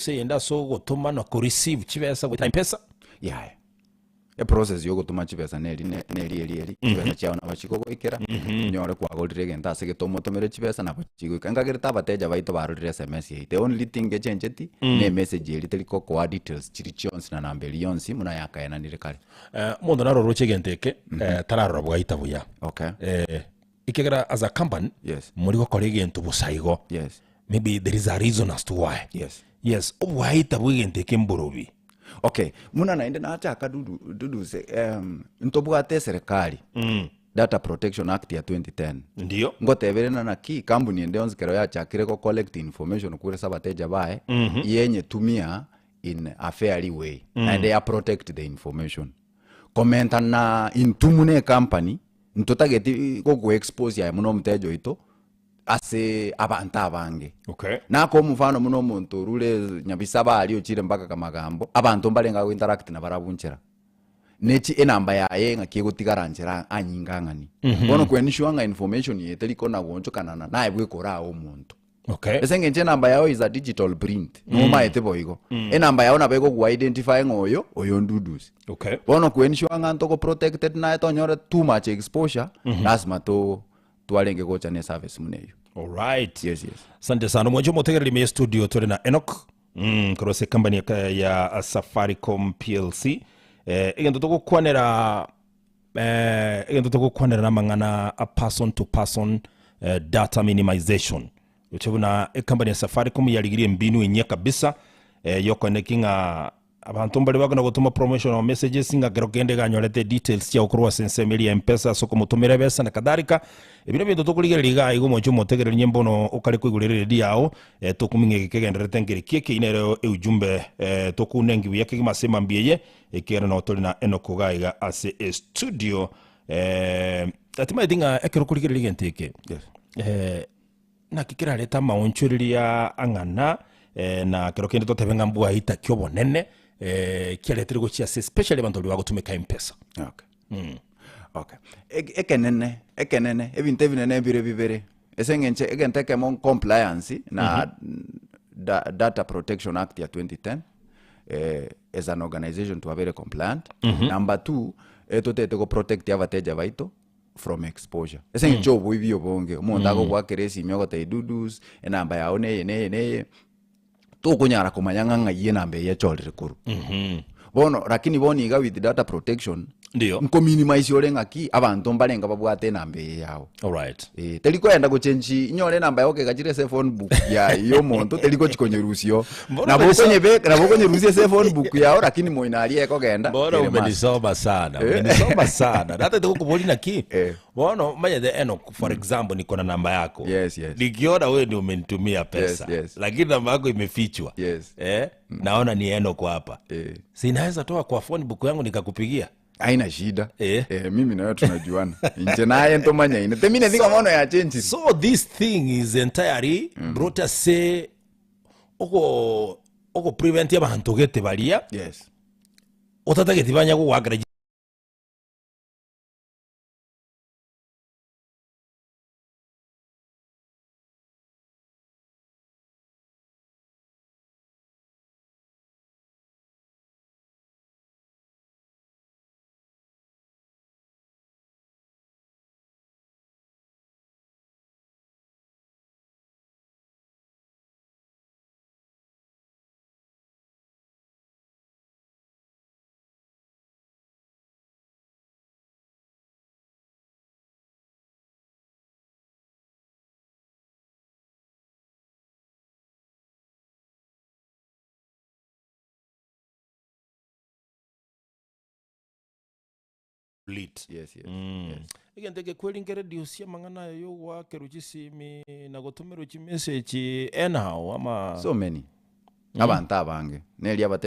Eyende ase ogotoma na koreceive chibesa goetera mpesa. Yaya. Eprocess ya ogotoma chibesa neri ne- neri eri eri, chibesa chiao nabo chigogoikera, onyore kwagorire egento ase gete omotomere chibesa nabo chigoika. Nkagerete abateja baito barorire SMS eye. The only thing echencheti, ne emessage eria teri gokoa details chiri chionsi na namba eria yonsi buna yakaenanire kare. Eh, omonto naroroche egento eke, eh, tararora bwaita buya. Okay. Eh, ekiagera as a company, Yes. mori gokora egento bosa igo. Yes. Maybe there is a reason as to why. Yes. Yes, obwaita bw'egento eke mborobi. Okay, buna naende nachaka dudu duduse em, ntobwate eserekari Data Protection Act ya 2010 Ndio. ngotebere na naki kampuni ende yonsi kero yachakire go collect information kure ase abateja baye yenyetumia in a fairly way naende ya protect the information komenta na intwe buna ecompany ntotageti gogo expose aye buna omoteja oito ase abanto abange. Okay. Naka omofano buna omonto orure Nyabisaba aria ochire mpaka Kamagambo, abanto mbarenge ago interact nabarabwo nchera. Nechi enamba yaye ng'aki egotigara nchera anyinga ang'ani. Bono ko ensure ng'a information eye teri kona goonchokanana naye bweka orae omonto. Okay. Ase eng'encho enamba yao is a digital print, nomaete boigo. Enamba yao nabo egogo identify ng'a oyo, oyo ndudusi. Okay. Bono ko ensure ng'a ntogo protected naye tonyore too much exposure, lasima to twarenge gocha ne service buna eyio. Alright. Yes, yes. Asante sana omwancho omotegereri ime studio tore na Enoch mm, korwa ase company ya, ya Safaricom PLC eh, egento togokwanera eh, egento togokwanera namang'ana a person to person eh, data minimization gocha buna ecompany ya Safaricom yarigirie embinu enyia kabisa eh, yokoeneki ng'a Abanto mbare bakona gotoma promotional messages ng'a kero kende iga anyorete details chiao korwa ase ensemo eria ya Mpesa ase okomotomera ebesa na kadhalika. Ebi nebinto tokorigereria igaa iga omonche omotegereri onye mbono okare koigorera eredio yao eh, tokuming'a eke kegendererete nkere ki eke nere eujumbe eh, tokunengi buya kegima ase emambia eye ekiagera noo tore na Enock igaa iga ase estudio eh, timaeti ng'a ekero okorigereria egento eke Yes. eh, Naki kerarete amaonchoreria ang'ana, na kero kende totebe ng'a mbwaita ki obonene, kiaretire gochia ase especially abanto baria bagotumeka mpesa. Okay. Okay. Ek- Ekenene, ekenene, ebinto ebinene mbire bibere. Ase eng'encho egento ekemo compliance na da, Data Protection Act ya 2010 eh, as an organization twabere compliant. Number two, eh, totete go protect abateja baito from exposure ase eng'encho oboibi obonge omonto agogoakera esimi ogotebia dudus enamba yao neye neye neye tokonyara komanya ng'a ng'ai enamba eye echorire korwa bono lakini bono iga with data protection Ndiyo. nkominimize ore ng'aki abanto mbarenge babwate enamba eye yao Alright. Eh, teri koenda gochenji inyore enamba yao kegachire ase phone book ya yomonto teri gochi konyerusia Mbona nabo umenisa- okonyebeka nabo okonyerusia ase phone book yao lakini moino aria ekogenda Mbona ere must. umenisoma sana umenisoma sana natete gokobori naki Eh. bono manyete Enoch for example niko na namba yako Yes, yes. nikiona wewe ndio umenitumia pesa Yes, yes. lakini namba yako imefichwa Yes. eh? naona ni Enoch hapa Eh. si naweza toa kwa phone book yangu nikakupigia haina shida Eh. Eh, mimi nawe tunajuana inche naye ntomanyaine temine thiga mono yachenjire so this thing is entirely mm. brought us say ogo ogo prevent abanto gete baria yes otatageti banya gogoakera Lit. Yes, yes, Mm. yes. Egento eke kweri nkereduce amang'ana aya yogoakerwa chisimi na gotomerwa chimessage anyhow ama So many. Abanto abange. Neri abate.